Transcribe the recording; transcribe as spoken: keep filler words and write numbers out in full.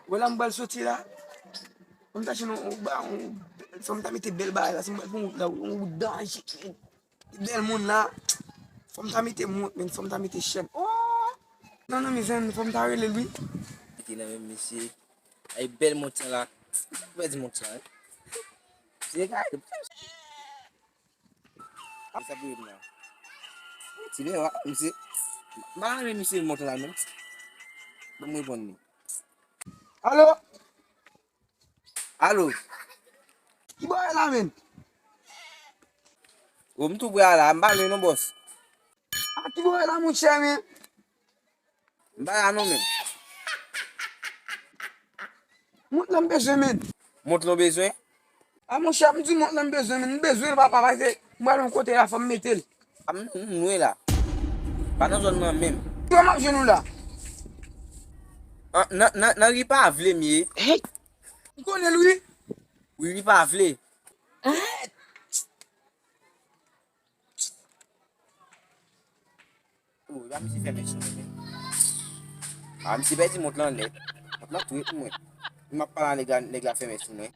Wè la m pral soti la. Fò m ta jwenn yon, yon, yon, fò m ta mete bèl bagay la, si m pral pran wout la, yon wout danje, men. Bèl moun la. Fò m ta mete mont, men, fò m ta mete chèn. Oh! Non, non, mezanmi, fò m ta rele l wi. Mete nan men misye. Ay bèl mont sa la. Ou pèdi mont sa, wi. Misye kare. Sa pou yon la. Ti lè wa, misye. M pa renmen misye mont la menm. Ban m reponn li. Alo? Alo? Ki bò w ye la, menm? O, m tou prè a la, m pa lwen non, bòs. A, ki bò w ye la, monchè, menm? M pa la non, menm. Mont lan m bezwen, menm. Mont lan w bezwen? A, monchè, m di mont lan m bezwen, menm. M bezwen l, papa, pase m pral yon kote la, fò m mete l. A, m, m lwen la. Pa nan zòn nan menm. Kòman m ap jwenn ou la? An, nan, nan, nan ri pa vle m ye. Hey! M konnen l, wi. Wi, ri pa vle. O, e pa misye fèmen sou mwen, men. A, misye pèdi mont lan nèt. Mont lan tou e pou mwen. M ap pale a nèg la, nèg la fèmen sou mwen.